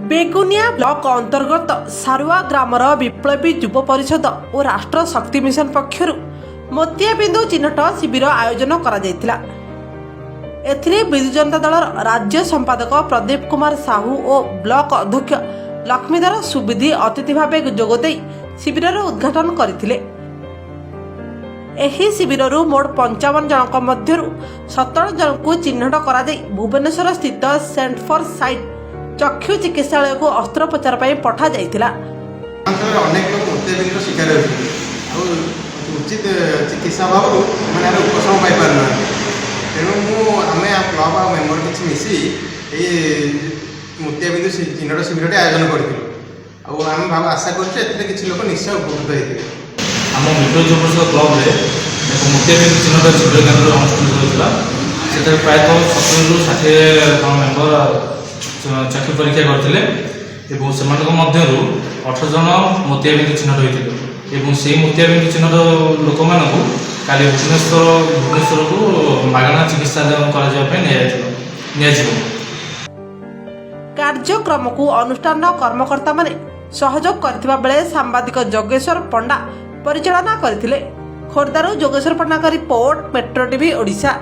Begunia block ଅନ୍ତର୍ଗତ ସାରୁଆ ଗ୍ରାମର ବିପ୍ଳବୀ ଯୁବ ପରିଷଦ ଓ ରାଷ୍ଟ୍ର ଶକ୍ତି ମିଶନ ପକ୍ଷରୁ ମୋତିଆବିନ୍ଦୁ ଚିହ୍ନଟ ଶିବିର ଆୟୋଜନ କରାଯାଇଥିଲା। ଏଥିରେ ବିଜୁ ଜନତା ଦଳର ରାଜ୍ୟ ସମ୍ପାଦକ ପ୍ରଦୀପ କୁମାର ସାହୁ ଓ ବ୍ଲକ ଅଧ୍ୟକ୍ଷ ଲକ୍ଷ୍ମୀଧର ସୁବିଧି ଅତିଥି ଭାବେ ଯୋଗଦେଇ ଶିବିରର ଉଦ୍ଘାଟନ କରିଥିଲେ। ଏହି ଶିବିରରୁ ମୋଟ 55 ଜଣଙ୍କ ମଧ୍ୟରୁ 17 ଜଣଙ୍କୁ ଚିହ୍ନଟ କରାଯାଇ ଭୁବନେଶ୍ୱର ସ୍ଥିତ ସେଣ୍ଟର ଫର୍ ସାଇଟ୍ ଚକ୍ଷୁ ଚିକିତ୍ସାଳୟକୁ ଅସ୍ତ୍ରୋପଚାର ପାଇଁ ପଠାଯାଇଥିଲା। ଅଞ୍ଚଳରେ ଅନେକ ଲୋକ ମୋତିଆବିନ୍ଦୁର ଶିକାର ହେଉଛନ୍ତି ଆଉ ଉଚିତ ଚିକିତ୍ସା ଅଭାବରୁ ସେମାନେ ଏହାର ଉପଶମ ପାଇପାରୁନାହାନ୍ତି। ତେଣୁ ଆମେ ଆମ କ୍ଲବ୍ ଆଉ ମେମ୍ବର କିଛି ମିଶି ଏଇ ମୋତିଆବିନ୍ଦୁ ଚିହ୍ନଟ ଶିବିରଟି ଆୟୋଜନ କରିଥିଲୁ। ଆଉ ଆମେ ଆଶା କରୁଛୁ, ଏଥିରେ କିଛି ଲୋକ ନିଶ୍ଚୟ ଉପକୃତ ହେଇଥିବେ। ଆମ ବିପ୍ଳବୀ ଯୁବ ପରିଷଦ କ୍ଲବରେ ଏକ ମୋତିଆବିନ୍ଦୁ ଚିହ୍ନଟ ଶିବିର କେନ୍ଦ୍ର ଅନୁଷ୍ଠିତ ହୋଇଥିଲା। ସେଥିରେ ପ୍ରାୟତଃ 70ରୁ 60 ଜଣ ମେମ୍ବର ଚକ୍ଷୁ ପରୀକ୍ଷା କରିଥିଲେ ଏବଂ ସେମାନଙ୍କ ମଧ୍ୟରୁ 18 ଜଣ ମୋତିଆବିନ୍ଦୁ ଚିହ୍ନଟ ହୋଇଥିଲେ ଏବଂ ସେଇ ମୋତିଆବିନ୍ଦୁ ଚିହ୍ନଟ ଲୋକମାନଙ୍କୁ କାଲି ଭୁବନେଶ୍ୱରକୁ ମାଗଣା ଚିକିତ୍ସା କରାଯିବା ପାଇଁ ନିଆଯିବ। କାର୍ଯ୍ୟକ୍ରମକୁ ଅନୁଷ୍ଠାନର କର୍ମକର୍ତ୍ତାମାନେ ସହଯୋଗ କରିଥିବା ବେଳେ ସାମ୍ବାଦିକ ଯୋଗେଶ୍ୱର ପଣ୍ଡା ପରିଚାଳନା କରିଥିଲେ। ଖୋର୍ଦ୍ଧାରୁ ଯୋଗେଶ୍ୱର ପଣ୍ଡାଙ୍କ ରିପୋର୍ଟ, ମେଟ୍ରୋ ଟିଭି ଓଡ଼ିଶା।